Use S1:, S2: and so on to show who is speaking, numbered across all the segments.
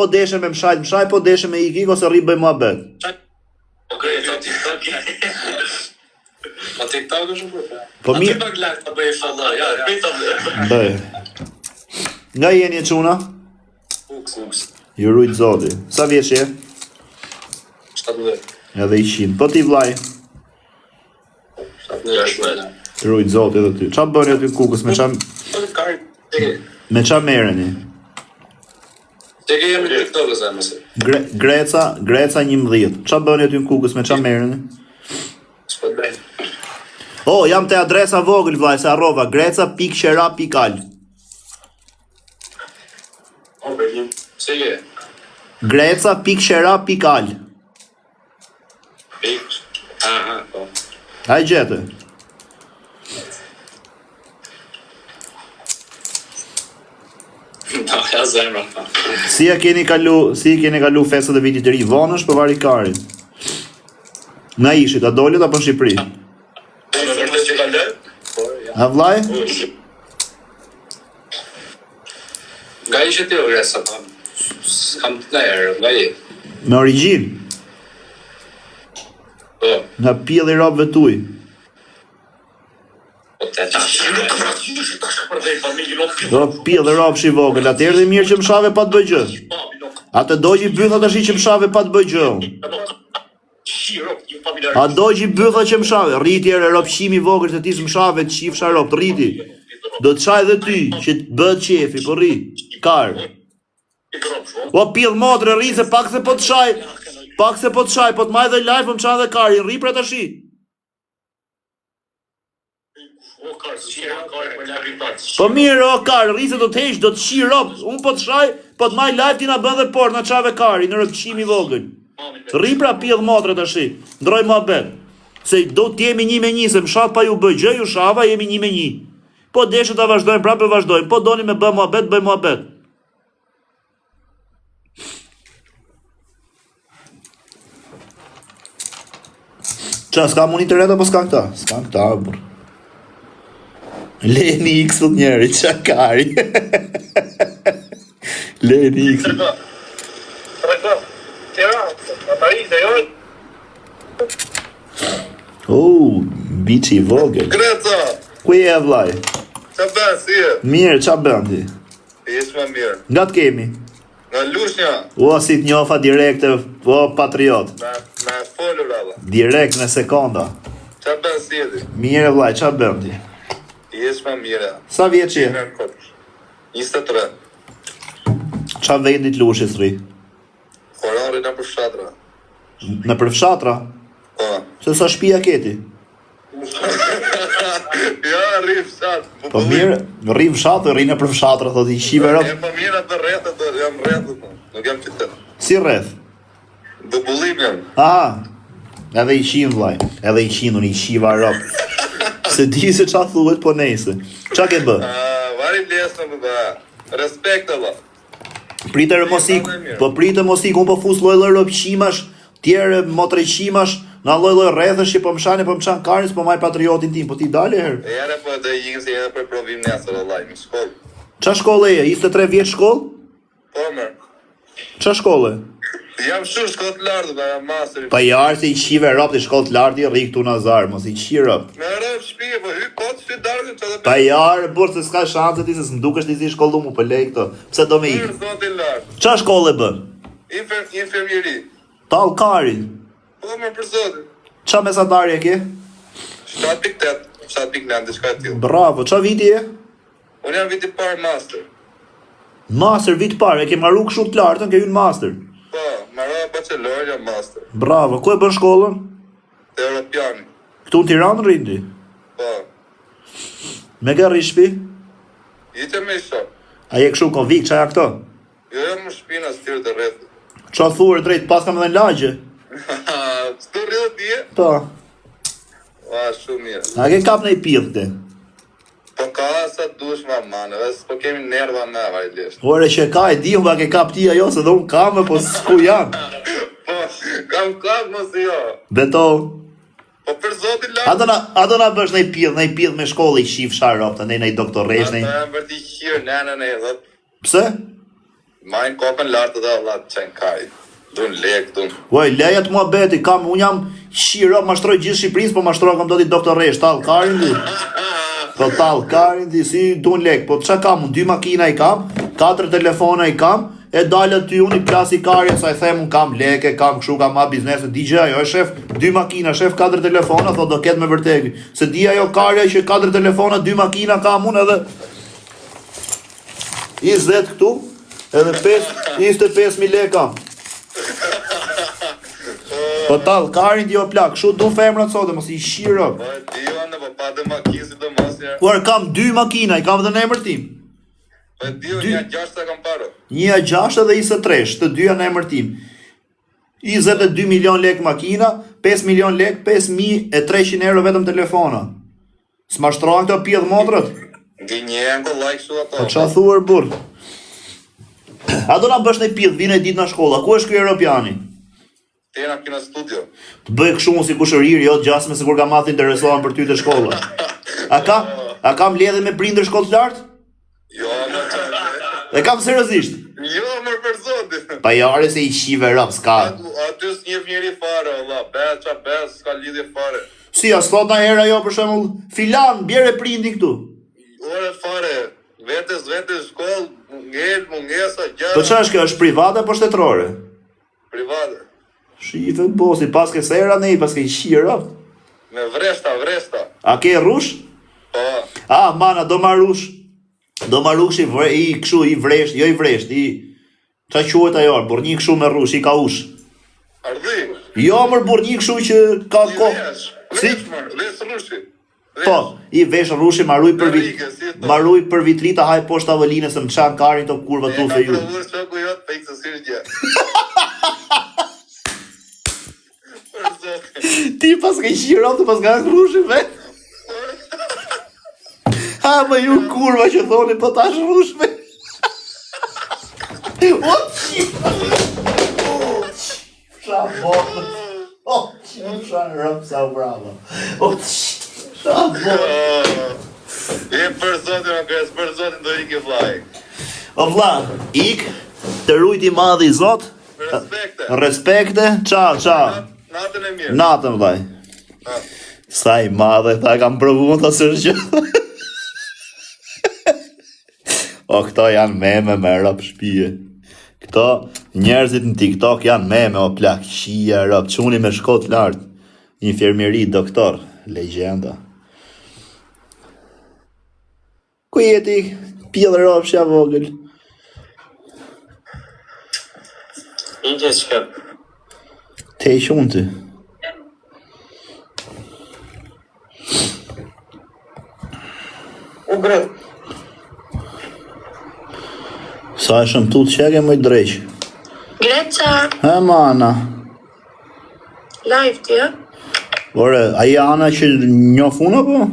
S1: Po deshe me mshajt, mshaj, po deshe me ik, ik ose rri bëj muhabet.
S2: Po Greca TikTok. Po TikTok është po.
S1: Po
S2: Aty
S1: mirë,
S2: pak live ta bëj follow. Ja, prita.
S1: bëj. Nga jeni e çuna?
S2: Kuks, kuks.
S1: Ju rujt zoti. Sa vjeç je?
S2: 17.
S1: Edhe 100. Po ti vllai,
S2: 17.
S1: të rujt zoti edhe ty. Ça bëni aty në Kukës me ça
S2: Kar.
S1: me ça merreni?
S2: Te ke jemi në TikTok ose mos.
S1: Gre Greca, Greca 11. Ça bëni aty në Kukës me ça merreni?
S2: S'po bëj.
S1: O, jam te adresa vogël vllai, se harrova. Greca.qera.al.
S2: O Berlin. Se je?
S1: Greca.qera.al.
S2: Pik. Aha, po.
S1: A e gjete?
S2: Po, ja zemra. po.
S1: Si e keni kalu, si e keni kalu festët e vitit të ri? Vonë është po vari karin. Nga ishit, a dolët apo në Shqipëri?
S2: Po, në vërtet që kaloj? Po, ja.
S1: A vllai?
S2: Nga ishe ti o Gresa, po. S'kam të ndërë, nga je.
S1: Me origjinë,
S2: Po,
S1: nga pjelli robëve tuaj.
S2: po te tash.
S1: Do pjell robësh i vogël, atë erdhi mirë që mshave pa të bëj gjë. Atë dogji bytha tash që mshave pa të bëj gjë. A dogji bytha që mshave, rriti ere robqimi i vogël se ti s'mshave të qifsha rob, rriti. Do të çaj dhe ty që të bëhet qefi, po rri. Kar. Po pjell motre rri se pak se po të shaj. Pak se po të shaj, po të maj dhe live, po më çan dhe karin, rri pra tashi. Po mirë, o kar, rri se do të heq, do të shi rob. Unë po të shaj, po të maj live ti na bën dhe port, na çave kari në robqim i vogël. Rri pra pjell motre tashi. Ndroj muhabet. Se do të jemi një me një, se më shat pa ju bëj gjë, ju shava, jemi një me një. Po deshe ta vazhdojmë, prapë vazhdojmë. Po doni me bë muhabet, bëj muhabet. Qa, s'ka mund internet apo s'ka këta? S'ka këta, burr. Leni X thot njëri, qa kari? Leni X.
S3: Trego. Trego. Tiranë, në Paris, ajo.
S1: Oh, biçi i vogël.
S3: Greca,
S1: Ku je vllai?
S3: ça bën, si je?
S1: Mirë, qa bën ti?
S3: Je më mirë.
S1: Nga të kemi?
S3: Nga Lushnja,
S1: O, si të njofa direkte, o, patriot.
S3: me, me folur alla.
S1: Direkt me sekonda.
S3: Ça bën, si je ti?
S1: Mirë vllai, qa bën ti?
S3: Je më mirë.
S1: Sa vjeç je?
S3: Në kot. 23.
S1: Qa vendit Lushnjës rri?
S3: Orari në për fshatra.
S1: Në për fshatra?
S3: Po.
S1: Se sa shtëpia ke ti?
S3: Ja, rri fshat.
S1: Po mirë, rri në fshat, rri në për fshatra, thotë i qive rob.
S3: E po mirë atë rrethe, do jam rrethe, po. Nuk jam qytet.
S1: Si rreth?
S3: Bubullim jam.
S1: Aha. Edhe i qin vllai, edhe i qin unë i qiva rob. Se di se qa thuhet, po nejse. Qa ke bë?
S3: Ah, vari lesë më ba. Respekt alla.
S1: Pritë re mos ik, po pritë mos ik, unë po fus lloj lloj robqimash, tjerë motreqimash, nga lloj lloj rrethesh që po më shani, po më çan karin, s'po maj patriotin tim, po ti dale herë.
S3: E jere po do i ikim se jena për provim nesër vallai, në shkollë.
S1: Qa shkolle je? 23 vjet shkollë?
S3: Po më.
S1: Qa shkolle?
S3: Jam shumë shkollë të lartë, ba, jam master.
S1: Pa jarë se i qive rob të shkollë të lartë i rri këtu nazar, mos i qi rob.
S3: Me rëp shtëpi, po hy kot sy darkën çfarë do
S1: Pa jarë, burr se s'ka shanse ti se s'm dukesh ti si shkollu mu po lej këto. Pse do me
S3: Mirë
S1: ik?
S3: zotin lart.
S1: Qa shkolle bën?
S3: Infer infermieri.
S1: Tall karin.
S3: Po më për zotin.
S1: Qa mesatare ke?
S3: 7.8, 7.9 diçka e tillë.
S1: Bravo, qa viti je?
S3: Unë jam viti parë master.
S1: Master vit parë, e ke marru kështu të lartën, ke hyrë në master.
S3: Po, marrova bachelor, jam master.
S1: Bravo, ku e bën shkollën?
S3: Te Europiani.
S1: Këtu në Tiranë rrin ti.
S3: Po.
S1: Me kë rri shtëpi?
S3: Ite me i shok.
S1: A je kështu konvikt, qa ja këto?
S3: Jo, jam në shtëpi në styrë të rrethit.
S1: Qa thuar drejt, pas kam edhe në lagje.
S3: Ç'të rri ti?
S1: Po.
S3: Ua, shumë mirë.
S1: A ke kap në i pidh këtë?
S3: Po ka sa dush ma manë, dhe s'po kemi nerva me vajlisht.
S1: Ore që ka e di, unë ba ke kap ti ajo, se dhe unë kam, po s'ku janë.
S3: Po, kam kap mos jo.
S1: Beto,
S3: Po për zotin
S1: a
S3: lart.
S1: do na, a do na bësh në i pidh, në i pidh me shkollë i qifsha ropta, ne në i doktoresh,
S3: Ata
S1: ne i...
S3: janë për t'i qirë nanën e dhët.
S1: Pse?
S3: Majnë kokën lart edhe valla të qenë kaj. Dun lek, dun.
S1: Uaj, leje të muhabeti, kam, unë jam qiro, mashtroj gjithë Shqipërisë, po mashtroj kam doti doktor Resh, tall karin di. Po tall karin di, si dun lek, po ça kam, unë dy makina i kam, katër telefona i kam, e dalë aty unë i plasi karin, sa i them unë kam leke, kam kështu, kam ma biznese, di gjë ajo, e shef dy makina, shef katër telefona, thot do ketë me vërtet. Se di ajo karja që katër telefona, dy makina kam unë edhe 20 këtu, edhe 5, 25.000 lekë kam. Po tall, karin ti o plak, kështu du femrat sot, e mos i shiro.
S3: Po e di unë, po pa dhe makinë si do mos një.
S1: Kur kam dy makina, i kam dhe në emër tim.
S3: Po e di unë, një gjashtë sa kam parë.
S1: Një 6 dhe 23, të dyja në emër tim. 22 milion lek makina, 5 milion lek, 5300 euro vetëm telefona. S'mashtrohen këto pjedh motrët?
S3: Gënjen kollaj kështu ato.
S1: Po ça thua burr? A do na bësh në pidh, vjen e ditë në shkolla. Ku është ky europiani?
S3: Te na kena studio.
S1: Të bëj kështu unë si kushëriri, jo gjasme sikur kam atë interesohen për ty te shkolla. A ka a kam lidhje me prindër shkollë të lartë?
S3: Jo, më çfarë?
S1: E kam seriozisht.
S3: Jo, më për zotin.
S1: Pa jare se i qive rap, s'ka.
S3: Aty s'njeh njeri fare, valla. Be, ça be, s'ka lidhje fare.
S1: Si, a s'thot na herë ajo për shembull, filan, bjere prindin këtu.
S3: Ore fare, vetes vete shkollë, ngel, mungesa, gjëra.
S1: Po çfarë është kjo, është private apo shtetërore?
S3: Private.
S1: Shife bosi, paske sera ne, paske i qira.
S3: Me vreshta, vreshta.
S1: A ke rrush?
S3: Po.
S1: A, mana, do ma rrush. Do ma rrush i, vre, i kështu, i vresht, jo i vresht, i... Ça quhet ajo, burrni kështu me rrush, i kaush.
S3: Ardhi.
S1: Jo, mër burrni kështu që ka kohë.
S3: Si? Vesh, mër, vesh rrushi.
S1: Po, i vesh rrushi ma ruj për vit. Ma ruj për vitri ta haj poshtë tavolinës se më çan karin to kurva tu fe
S3: ju. E ka provuar shoku jot, po ikë si gjë.
S1: Ti pas ke qiro, të pas ka rrushi vet. Ha, më ju kurva që thoni, po tash rrush me. O, qifsha. O, qifsha, botës. O, qifsha, rëpë sa bravo. O, qifsha,
S3: botës. E për zotin, o kres, për zotin do iki vllai.
S1: O vlla, ik, të rujt i madhi zot.
S3: Respekte.
S1: Respekte, ciao, ciao.
S3: Natën e mirë.
S1: Natën vllai. Sa i madhe, tha kam provu, tha s'është gjë. o, këto janë meme me rop shpije. Këto njerëzit në TikTok janë meme, o plak, qia, rop, çuni me shkollë të lartë. Infermieri, doktor, legjenda. Ku je ti? Pjellë ropshja vogël.
S2: Inje çka.
S1: Te i qunë ty.
S4: U grët.
S1: Sa e shëmtu të qeke më i dreq.
S4: Greca.
S1: He mana.
S4: Live ti, ë?
S1: Ore, a je Ana që njof unë apo?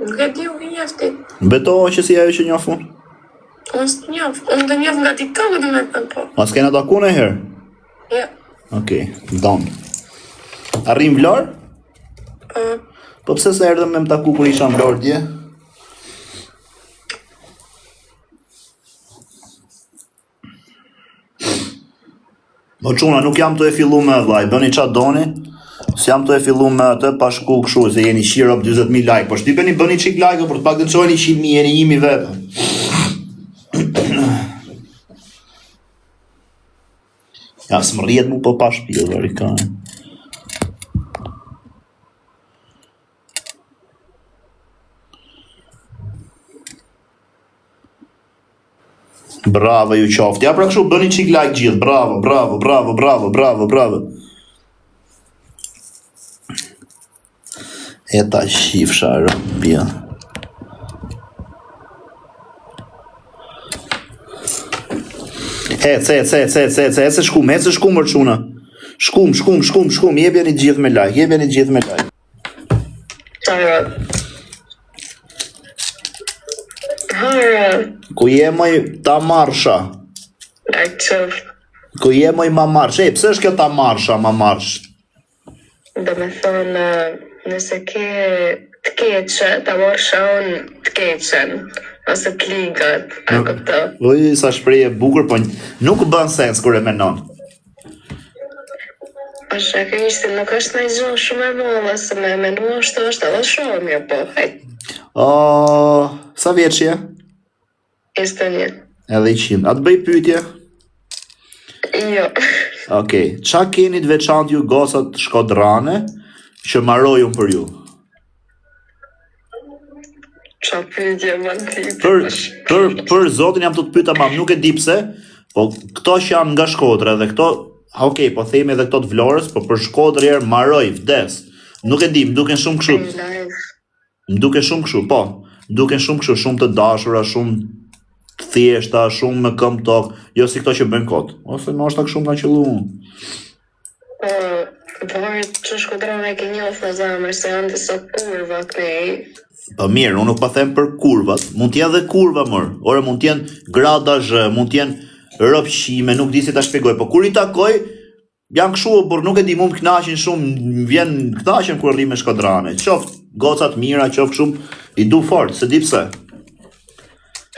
S4: Nuk e di, unë njoh ti.
S1: Betohu që s'je ajo që njof unë.
S4: Unë s'të njof, unë të njof nga TikTok dhe me thënë po.
S1: A s'kena taku ndonjëherë?
S4: Jo.
S1: Okej, okay, don. A rri n'Vlorë?
S4: Po.
S1: Po pse s'erdhe me më taku kur isha në Vlorë dje? Po çuna, nuk jam tu e fillu me vllai, bëni ça doni. S'jam tu e fillu me atë pa shku kështu se jeni qiro 40000 like, po shtypeni bëni çik like për të paktën çojeni 100000, jeni 1000 vetë. Ja, s'më rrihet mu po pa shpi, dhe ka. Bravo ju qoftë. Ja pra kështu bëni çik like gjithë. Bravo, bravo, bravo, bravo, bravo, bravo. E ta qifsha rëpja. Ec, ec, ec, ec, ec, ec, shkum, ec, shkum, mër çuna. Shkum, shkum, shkum, shkum, jepjeni gjithë me like, jepjeni gjithë me like. Ku je moj ta marsha? Ku je moj ma marsh? Ej, pse është kjo ta marsha, ma marsh?
S4: Do me thonë, nëse ke të keqe, ta marsha unë të keqen. Ose të ligat, a kupton?
S1: Oj, sa shprehje e bukur, po nuk bën sens kur e menon.
S4: Po shakërisht se nuk është ndonjë gjë shumë e madhe se me menu ashtu është edhe shumë mirë, po hajt.
S1: O, sa vjeç je?
S4: 21.
S1: Edhe 100. A të bëj pyetje?
S4: Jo.
S1: Okej. Ça keni të veçantë ju gocat shkodrane që maroj unë për ju?
S4: Ça pyetje më ti?
S1: Për për për zotin jam tu të pyet tamam, nuk e di pse, po këto që janë nga Shkodra dhe këto, ok, po themi edhe këto të Vlorës, po për Shkodër herë maroj, vdes. Nuk e di, më duken shumë kështu. Më duken shumë kështu, po. Më duken shumë kështu, shumë të dashura, shumë të thjeshta, shumë me këmbë tokë, jo si këto që bëjnë kot. Ose ndoshta kështu më kanë qëllu unë.
S4: Po, varet që shkodrane ke njoft në zemër, se janë disa kurva kënej.
S1: Po mirë, unë nuk po them për kurvat, mund të jenë dhe kurva mor. Ore mund të jenë grada zh, mund të jenë ropqime, nuk di si ta shpjegoj, po kur i takoj janë kështu o burr, nuk e di, mu më kënaqin shumë, më vjen kënaqem kur rri me shkodrane. Qoftë goca të mira, qoftë shumë, i du fort, se di pse.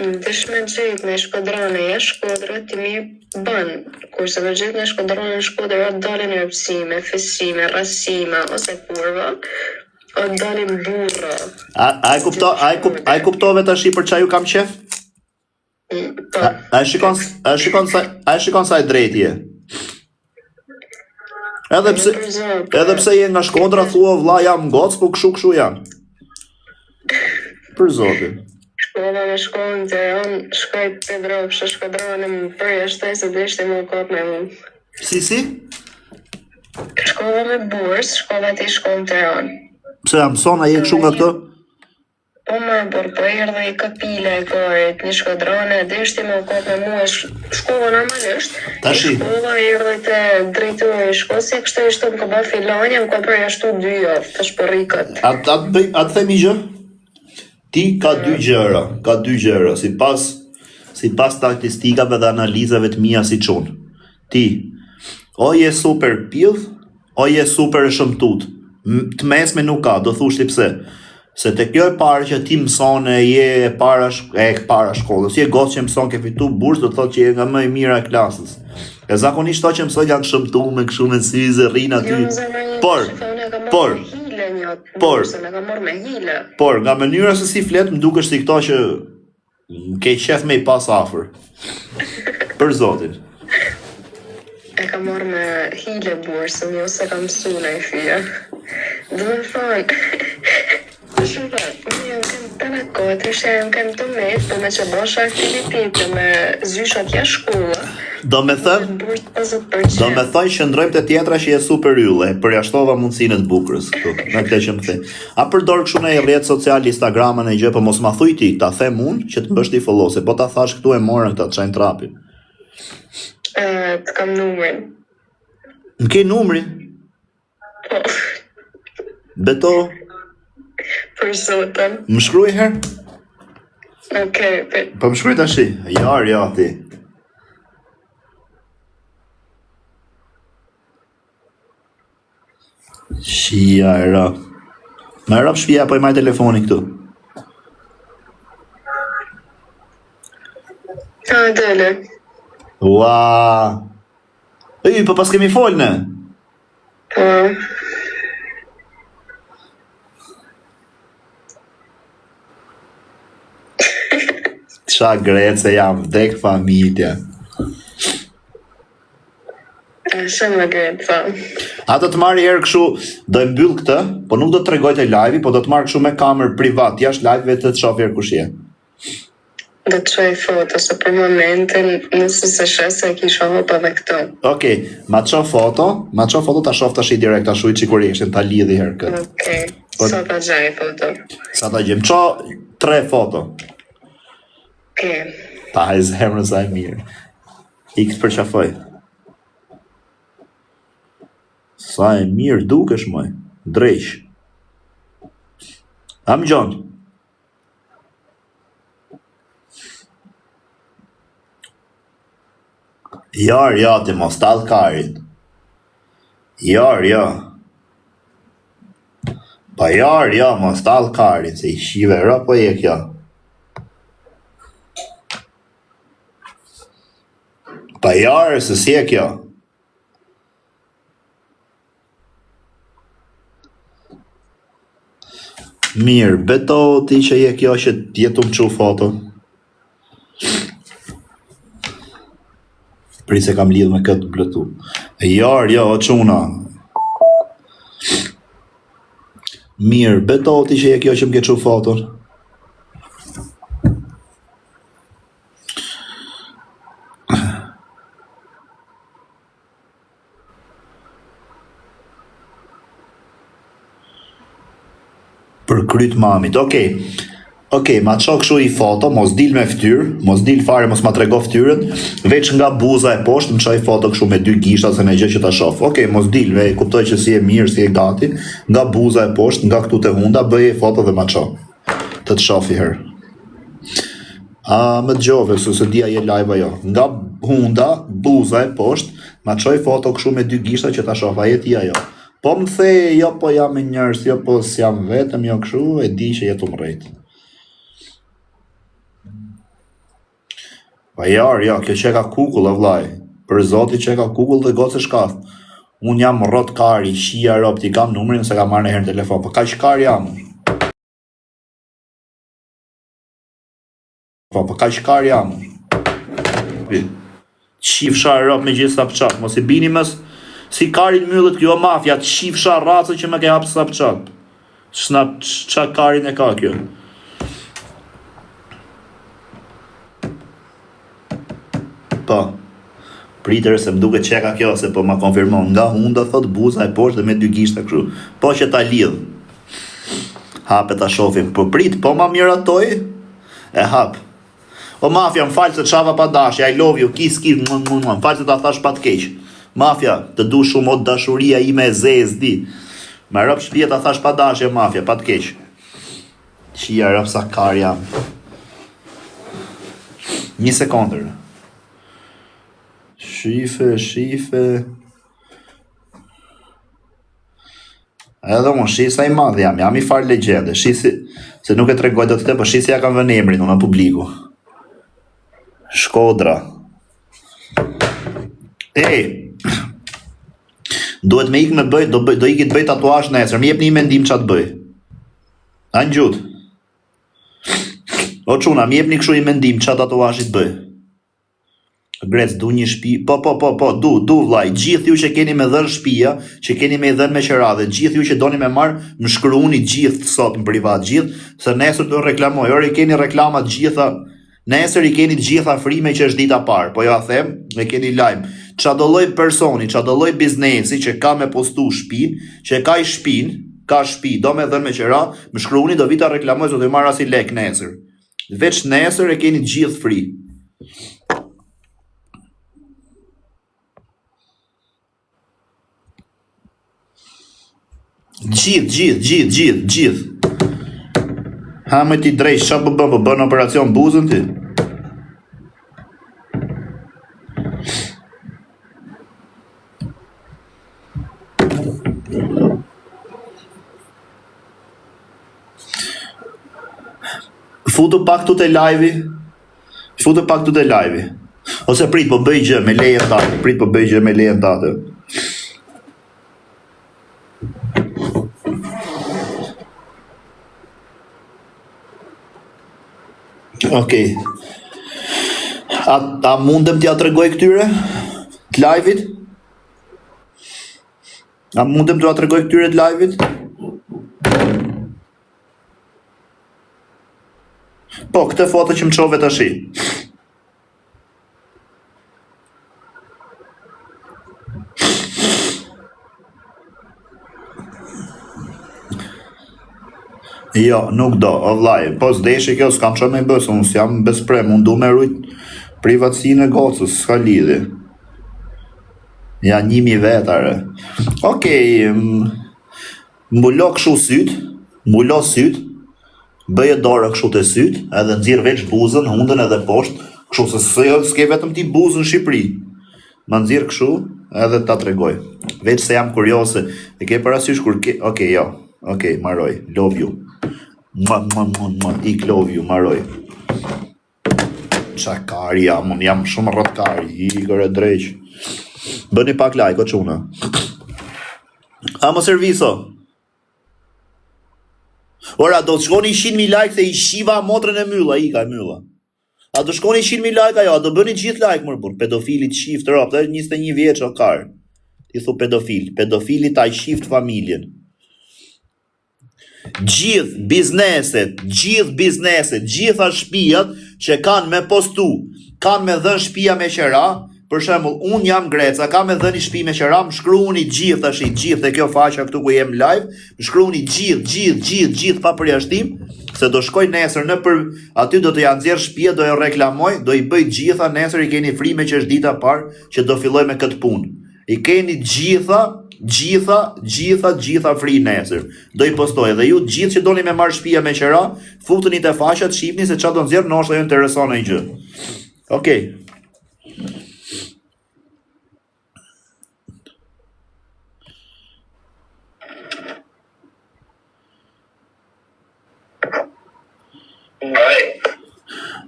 S4: Veç me gjetë një shkodrane jashtë Shkodre ti mirë bën, kurse me gjetë një shkodrane në Shkodër o dalin robsime, fisime, rrasime ose kurva, o dalin burra.
S1: A, a e kupto, a e kup, a e kuptove tash për ça ju kam qef?
S4: Po.
S1: A, a e shikon, a e shikon sa, a e shikon sa e drejtë je? Edhe pse edhe pse je nga Shkodra thua vlla jam goc, po kshu kshu jam. Për zotin.
S4: Shkova me shkollën në Tiranë, shkoj te Dropsha, shkodrane më përjashtoi se deshti me u kap me mu.
S1: Si si?
S4: Shkova me bursë, shkova te shkollë në Tiranë.
S1: Pse a mëson a je kështu nga këto?
S4: Po mër burr, po erdhi kapila e karit, një shkodrane, deshti me u kap me mua, shkova normalisht,
S1: Tashi.
S4: i shkova, erdhi te drejtori i shkollës, ja kështu ishte më ka ba filanja, më ka përjashtu dy javë, tash po rri kot.
S1: A a të bëj, a të them një gjë? Ti ka dy gjëra, ka dy gjëra, sipas sipas statistikave dhe analizave të mia si çun. Ti o je super pidh, O je super e shëmtut. Të mesme nuk ka, do thush ti pse. Se te kjo e parë që ti mëson e je e para e para shkollës, je gocë që mëson ke fitu bursë, do të thotë që je nga më e mira e klasës. E zakonisht ato që mësojnë janë shëmtuar me kështu me syze rrin aty.
S4: Jo, zemër,
S1: Por, por,
S4: hile një,
S1: por,
S4: bursën e kam marrë me hile.
S1: por nga mënyra se si flet më dukesh si këto që Ke qef me i pas afër. Për zotin.
S4: E kam marrë me hile bursën, jo se kam mësu në i fije. Do me thonë, shumë dhe, unë jam kënë të në kohë, të ishe jam kënë të metë, po me që bosha aktivitete me zyshat jashtë shkolla,
S1: Do me thënë,
S4: bursë 50%.
S1: do me thënë qëndrojmë te tjetra që je super yll, e përjashtova mundësinë e të bukurës këtu, me këtë që më the. A përdor kështu në rrjet social, Instagramin e gjë, po mos ma thuj ti, ta them unë që të më bësh ti follow, se po ta thash këtu e morën këta të çajnë trapin.
S4: Ë, të kam numrin.
S1: Më ke numrin?
S4: Po.
S1: Beto.
S4: Për zotin.
S1: Më shkruaj herë?
S4: Okej, okay, pe.
S1: Po më shkruaj tash. Jar, ja ti. Shia e ra. Ma e rap shpia, po i maj telefonin këtu.
S4: A, dele.
S1: Ua. Ej, po paskemi fol ne.
S4: Po.
S1: Qa grece jam vdek familja.
S4: Shumë e greca.
S1: A do të marrë herë kështu, do e mbyll këtë, po nuk do të tregoj te live-i, po do të marr kështu me kamerë privat, jashtë live-ve të të shoh herë kush je.
S4: Do të çoj foto, se për momentin nëse se sheh se e kisha hop edhe këtu.
S1: Okej, ma ço foto, ma ço foto ta shoh tash direkt, ta shuj çikur ishin, ta lidhi herë
S4: këtë. Okej, po, sa ta gjej foto.
S1: Sa ta gjejmë, ço tre foto.
S4: Okej.
S1: Ta haj zemrën sa e mirë. Ik të përqafoj. Sa e mirë dukesh moj. Dreq. A më gjon? Jar, ja, ti mos tall karin. Jar, ja. Pa jar, ja, mos tall karin, se i shive, ra po je kjo. Pa jarë, se si e kjo? Mirë, beto ti që je kjo që je tu më çu foto. Prit se kam lidh me këtë Bluetooth. E jarë, jo, o çuna. Mirë, beto ti që je kjo që më ke çu foton. Për kryt mamit. Okej. Okej, ma ço kështu i foto, mos dil me fytyrë, mos dil fare, mos ma trego fytyrën, veç nga buza e poshtë më çoj foto kështu me dy gishta ose me gjë që ta shoh. Okej, mos dil, e kuptoj që si e mirë, si e gati, nga buza e poshtë, nga këtu te hunda, bëje foto dhe ma ço. Të të shoh i herë. A më dëgjove se s'e di a je live ajo. Nga hunda, buza e poshtë, ma çoj foto kështu me dy gishta që ta shoh, a je ti ajo. Po më the, jo po jam me njerëz, jo po s'jam vetëm, jo kështu, e di që je tu më rrejt. Pa jar, jo, kjo që ka kukull, o vllai. Për zoti që ka kukull dhe gocë shkath. Unë jam rrot kari, qia rob, ti kam numrin se kam marrë një herë në telefon, po kaq kar jam. Po, po kaq kar jam. Qifsha rob me gjithë Snapchat, mos i bini mës si karin myllet kjo mafia, qifsha racën që më ke hap Snapchat. Snap ça karin e ka kjo. Po. Pritër se më duket që e ka kjo se po ma konfirmon nga hunda thot buza e poshtë dhe me dy gishta kështu. Po që ta lidh. Hape ta shohim. Po prit, po ma miratoj. E hap. O mafia, më fal se çava pa dashje. I love you. Kiss kiss. Mua mua mua. Më fal se ta thash pa të keq. Mafia, të du shumë o dashuria ime e zezë di. Me rob shtëpia ta thash pa dashje mafia, pa të keq. Qia rob sa kar jam. Një sekondër. Shife, shife. Edhe unë, shi sa i madh jam, jam i farë legjende, shi si, se nuk e tregoj dot këtë, po shi si ja kam vënë emrin unë në publiku. Shkodra. Ej, duhet me ikë me bëj, do, bëj, do iki të bëj tatuazh nesër, më jepni një mendim ça të bëj. A ngjut. O çuna, më jepni kështu një mendim ça tatuazhi të bëj. Grec, du një shtëpi. Po, po, po, po, du, du vllai. Gjithë ju që keni me dhën shtëpia, që keni me i dhën me qera dhe gjithë ju që doni me marr, më shkruani gjithë sot në privat, gjithë, se nesër do reklamoj. Ore i keni reklamat gjitha. Nesër i keni të gjitha free meqë është dita parë. Po ja them, e keni lajm. Ça do lloj personi, ça do lloj biznesi që ka me postu shtëpinë, që e ka i shtëpinë, ka shtëpi, do me dhën me qera, më shkruani do vi ta reklamoj se do i marr asi lek nesër. Veç nesër e keni të gjithë free. Gjithë, gjithë, gjithë, gjithë, gjithë. Ha me ti drejt, ça po bën, po bën operacion buzën ti? Futu pak këtu te live-i. Futu pak këtu te live-i. Ose prit po bëj gjë me lejen tate. Prit po bëj gjë me lejen tate. Okej. A, a mundem t'ja tregoj këtyre? Të live-it? A mundem t'ja tregoj këtyre të live-it? Po, këtë foto që më çove tashi. Jo, nuk do, o vllai, po s'deshi kjo, s'kam ça me bë, se unë s'jam besprem, unë du me rujt privatësinë e gocës, s'ka lidhje. Ja 1000 veta re. Okej, mm, mbulo kështu syt, mbulo syt, bëje dorën kështu te syt, edhe nxirr veç buzën, hundën edhe poshtë, kështu se s'e s'ke vetëm ti buzë në Shqipëri. Ma nxirr kështu edhe ta tregoj. Veç se jam kurioze, e ke parasysh kur ke, okej, jo. Okej, maroj. Love you. Mua, mua, mua, mua. Ik love you, maroj. Ça kari jam, unë jam shumë rrotkari, i gore dreq. Bëni pak like, o çuna. Amo serviso. Ora, do të shkoni 100.000 like se i shiva motrën e mylla, ika e mylla. A do shkoni 100.000 like ajo, a do bëni gjithë like mër burr, pedofili të qift rob, dhe 21 vjeç o kar. Ti thu pedofil, pedofili ta qift familjen. Gjithë bizneset, gjithë bizneset, gjitha shpijat që kanë me postu, kanë me dhënë shpia me qera, për shembull, unë jam Greca, kam me dhënë një shtëpi me qera, më shkruani gjithë tash, gjithë te kjo faqja këtu ku jem live, më shkruani gjithë, gjithë, gjithë, gjithë pa përjashtim, se do shkoj nesër në për aty do të ja nxjerr shtëpia, do e reklamoj, do i bëj gjitha nesër i keni free me që është dita e parë që do filloj me këtë punë. I keni gjitha, gjitha, gjitha, gjitha free nesër. Do i postoj dhe ju gjithë që doni me marrë shtëpia me qera, futuni te faqja të shihni se çfarë do nxjerr, ndoshta ju intereson ndonjë gjë. Okej.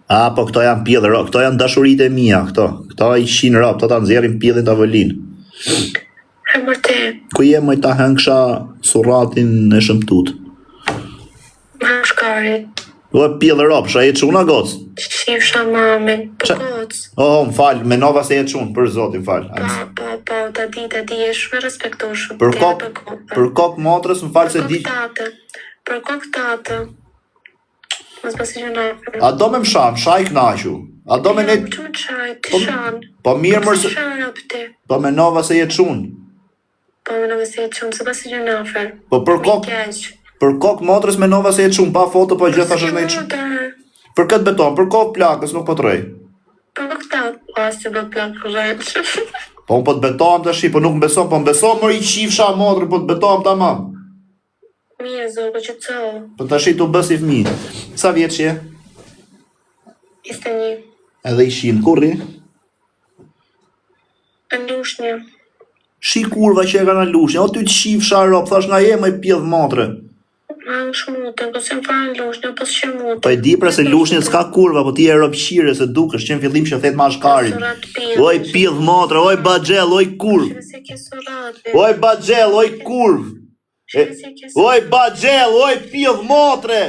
S1: A, po këto janë pjellë ro, këto janë dashuritë e mia, këto. Këto i shin ro, këto ta nxjerrin pjellin tavolinë.
S4: E mërte.
S1: Ku je moj ta hëngsha surratin e shëmtut?
S4: Ma shkari.
S1: O pjellë rob, a je çun a goc?
S4: Qifsha mamin, po goc.
S1: Oh, më fal, menova se je çun, për zotin fal.
S4: Po, po, po, ta di, ta di, je shumë e respektueshëm.
S1: Për kok, për kok motrës, më fal se
S4: di. Për kok tatë, për kok tatë. Mos pasi që në.
S1: A do me më sha, më sha i knaqu. A do me
S4: ne... Jo, më shaj, ti
S1: po,
S4: shan.
S1: Po mirë mërë se... Po menova se je çun.
S4: Po menova se je çun, se pasi që në
S1: Po për kok, për kok motrës menova se je çun, pa foto, po gjë thashë është në çun. Për këtë beton, për kok plakës nuk po të rrej.
S4: Për kok ta, po as që do plak rrejsh.
S1: Po unë po të betohem tash, po nuk më beson, po më beson mori qifsha motrën, po të betohem tamam.
S4: Mirë, zogu që të
S1: Po tash tu bë si fëmijë. Sa vjeç je?
S4: 21.
S1: Edhe ishin ku rri?
S4: Në Lushnjë.
S1: Shi kurva që e ka në Lushnjë, o ty të qifsha rob, thash nga je moj pjellë motre.
S4: Ma në shmutën, po s'jam fare në Lushnjë, po s'qe mutën.
S1: Po e di pra se Lushnjë s'ka kurva, po ti je robqire se dukesh që në fillim që thet mashkarin. Oj pjellë motre, oj baxhell, oj kurvë. Oj baxhell, oj kurvë. Oj baxhell, oj pjellë motre.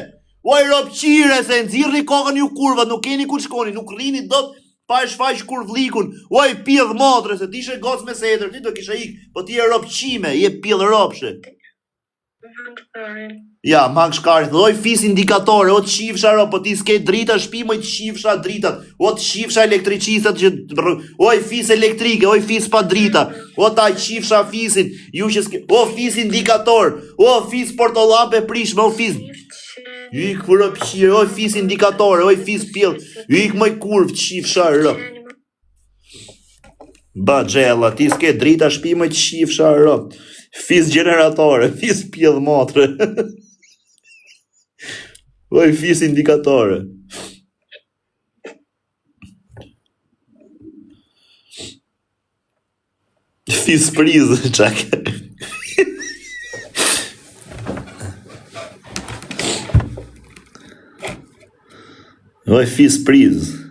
S1: Oj robqire se nxirrni kokën ju kurvat, nuk keni ku shkoni, nuk rrini dot pa e shfaq kurvllikun. Oj pjellë motre se ti ishe gocë me sedër, ti do kishe ik, po ti je robqime, je pjellë robshe. Ja, ma shkari, oj fis indikatore, o të qifsha ro, po ti s'ke drita shpi, moj të qifsha dritat, o të qifsha elektricistat që, oj fis elektrike, oj fis pa drita, o ta qifsha fisin, ju që s'ke, o fis indikator, o fis portollampë e prishme, o fis, ik për o pqire, oj fis indikatore, oj fis pjell, ik moj kurvë qifsha ro. Baxhella, ti s'ke drita shpi moj të qifsha ro. Fis gjeneratore, fis pjell motre. Oj fis indikatore. Fis prizë, çak. Oj fis prizë.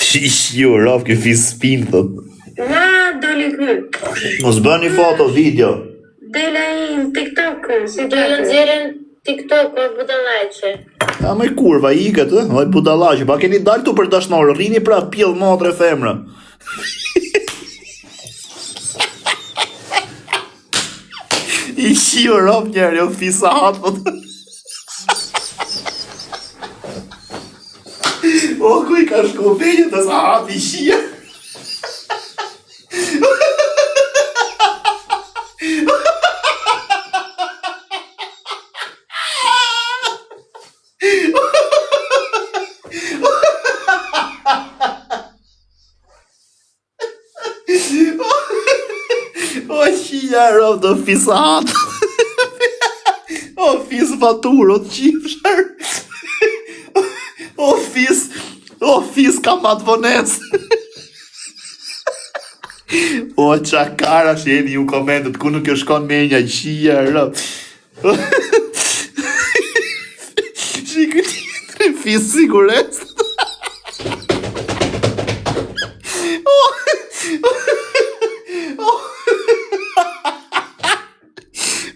S1: Shiu, rob, ky fis spin, thot.
S4: Na, doli ky.
S1: Mos bëni foto, video.
S4: Del ai në TikTok, si
S5: Do ju nxjerrin TikTok o budallaqe.
S1: A moj kurva, ikët, ë? Oj budallaqe, pa keni dalë tu për dashnorë, rrini pra pjell motre femra. I shiu rob njeri, o fisa hat, po. O, ku i ka shku menja të sahat i shia. O qia rob do fisat O fis fatur, o qifshër O fis O fis ka mat vones O qa kara që jeni ju komentet Ku nuk ju shkon menja qia rob Shikë tjetri. Fis siguresë.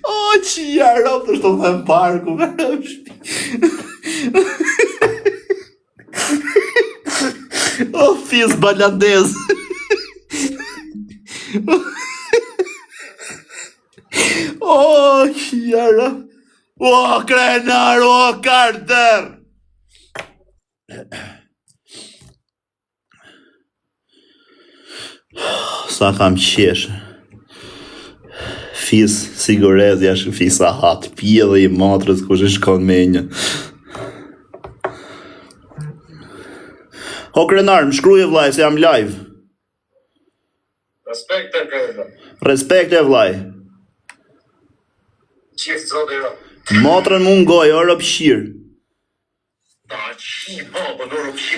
S1: O, që ja rob të shto them parku, me rob shpi. O, fis balandez. O, që ja rob. O, krenar, o, karder. Sa kam qesh. Fis sigurez jash fis ahat pjedhi i motrës kush i shkon menja. O krenar, më shkruje vllai se jam live.
S2: Respekte krenar.
S1: Respekte vllai.
S2: Qiftë zoti jo.
S1: Motrën mu ngoj, o robqir.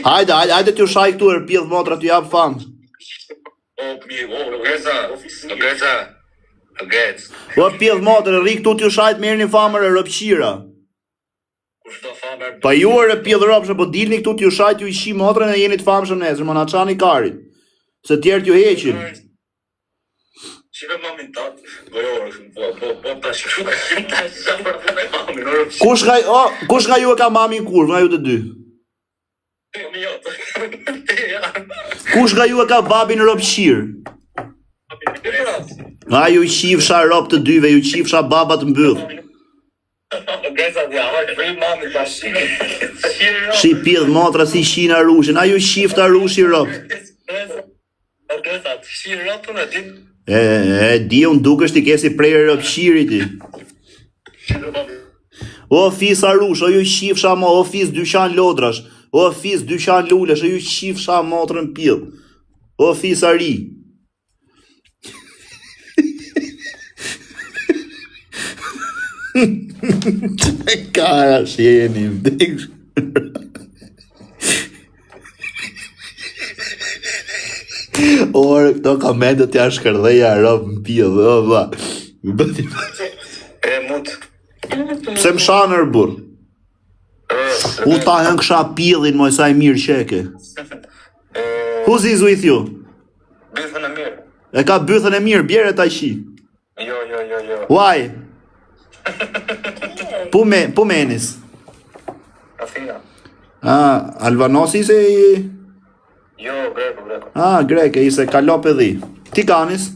S1: Hajde, hajde, hajde t'ju shaj këtu er pjedh motra t'ju jap famë.
S2: O Greza, o Greza, o Grez.
S1: O pjedh motra, rri këtu t'ju shaj të merrni famën e robqira. Pa ju ere pjedh robsha, po dilni këtu t'ju shaj t'ju qi motrën e jeni të famshëm nesër, mo na çani karin. Se tjerë t'ju heqin.
S2: Shive mamin tat, gojorë, po, po, po, ta shkruaj, ta shkruaj me mamin, orë,
S1: Kush nga, o, kush nga ju e ka mamin kurvë, nga ju të dy?
S2: mami jot. Ja.
S1: Kush nga ju e ka babin robqir? Nga ju qifsha rob të dyve, ju qifsha babat mbyll.
S2: Greza, ja, vri mamin ta shive. Shive,
S1: Shi pjedh motra si qina rushin, a ju qifta rushi rob.
S2: Greza, Greza, shive rotën e din.
S1: E, e, di unë dukesh ti ke si prerë robqiri ti.
S2: Shive mamin.
S1: O fis arush, o ju qifsha mo, o fis dyqan lodrash, o fis dyqan lulesh, o ju qifsha motrën pidh. O fis ari. Kara jeni vdek. Orë, këto komentet janë shkërdheja rob në pidh, o vlla. Bëti.
S3: E mut.
S1: Pse më shanë ër burr? U ta hën kësha pidhin, moj sa i mirë qeke. Who's is with you?
S3: Bythën e mirë.
S1: E ka bythën e mirë, bjere ta qi.
S3: Jo, jo, jo, jo.
S1: Why? Pu me, pu menis.
S3: Athina.
S1: Ah, Alvanosi se i...
S3: Jo, greko, greko.
S1: Ah, greke, i se kalop edhe i. Ti kanis?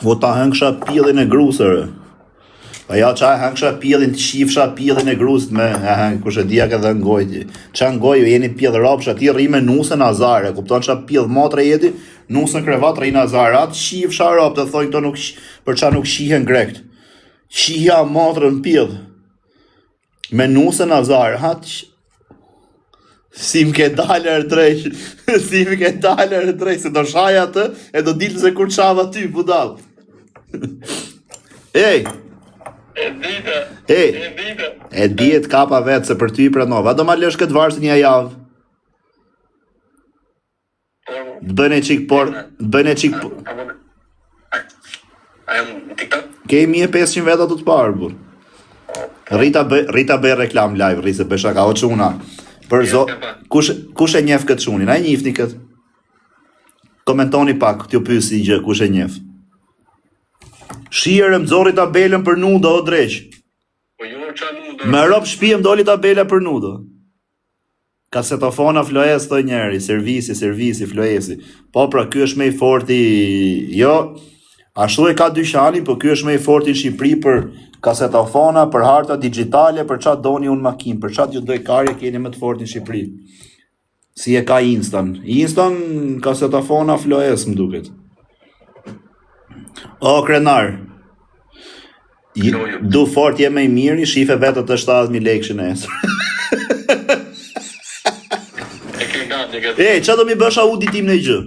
S1: O ta hëngsha pillin e grusër. Pa ja qa e hëngsha pillin, të qifsha pillin e grusët me, e hëng, kush e dia ka dhënë gojë ti. Qa në gojë, ju jeni pjell robsha, ti rri me nusën azare, kupton qa pjell motre jeti, nusën krevat rri në azare, atë qifsha rob, të thojnë këto nuk, për qa nuk shihen grekt. Shihja motrën pjell. Me nusën azar, ha të Si më ke dalë erë drejt, si më ke dalë erë drejt, se do shaj atë, e do dilë se kur qava ty, budall. Ej,
S2: E dita,
S1: ej,
S2: e dita.
S1: e dihet kapa vetë se për ty i pranova. A do ma lësh këtë varsë një javë? Të bëjnë e çik por, të bëjnë e çik por.
S2: A jam në TikTok?
S1: Ke 1500 veta të të parë, burr. Rrita bëj, rrita bëj reklam live, rri se bëj shaka o çuna. Për zo, kush kush e njeh këtë çunin? A e njihni këtë? Komentoni pak, t'ju pyes një gjë, kush e njeh? Shihere më nxorri tabelën për nudo o dreq.
S2: Po jo, qa nudo?
S1: Me rob shtëpi më doli tabela për nudo. Kasetofona Floes thoi njëri, servisi, servisi, Floesi. Po pra, ky është më i forti, jo, ashtu e ka dyqanin, po ky është më i forti në Shqipëri për kasetofona, për harta digjitale, për ça doni unë makinë, për ça t'ju doj karje keni më të forti në Shqipëri. Si e ka Instan. Instan kasetofona Floes më duket. O krenar. Du fort je më i miri, shife vetë të 70.000 lekë nesër.
S2: E ke gati, ke.
S1: E, ça do mi bësh Audi tim në gjë?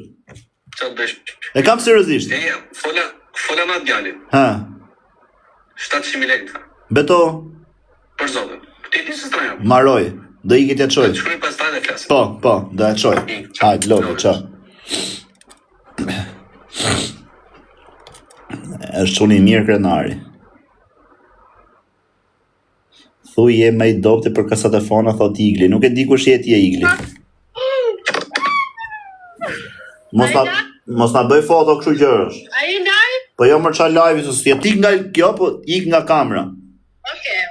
S2: Ça të bësh?
S1: E kam seriozisht.
S2: E, fola, fola me atë djalin.
S1: Ha,
S2: 700.000 lekë. tha.
S1: beto,
S2: Për zotin. Ti di se s'tra jam.
S1: maroj. Do ikë t'ja çoj.
S2: Të shkruaj pastaj dhe flasim.
S1: Po, po, do e çoj. Hajde, love, çao. Është çuni i mirë krenari. Thuj je më i dobti për kasetofona, thot Igli. Nuk e di kush je ti e Igli. Mos na mos na bëj foto kështu gjërash.
S4: A je live?
S1: Po jo më ça live, se s'je ti nga kjo, po ik nga kamera.
S4: Okej.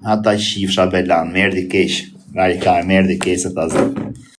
S1: Ata qifsha belan, më erdhi keq. Vari ka, më erdhi keq se ta zë.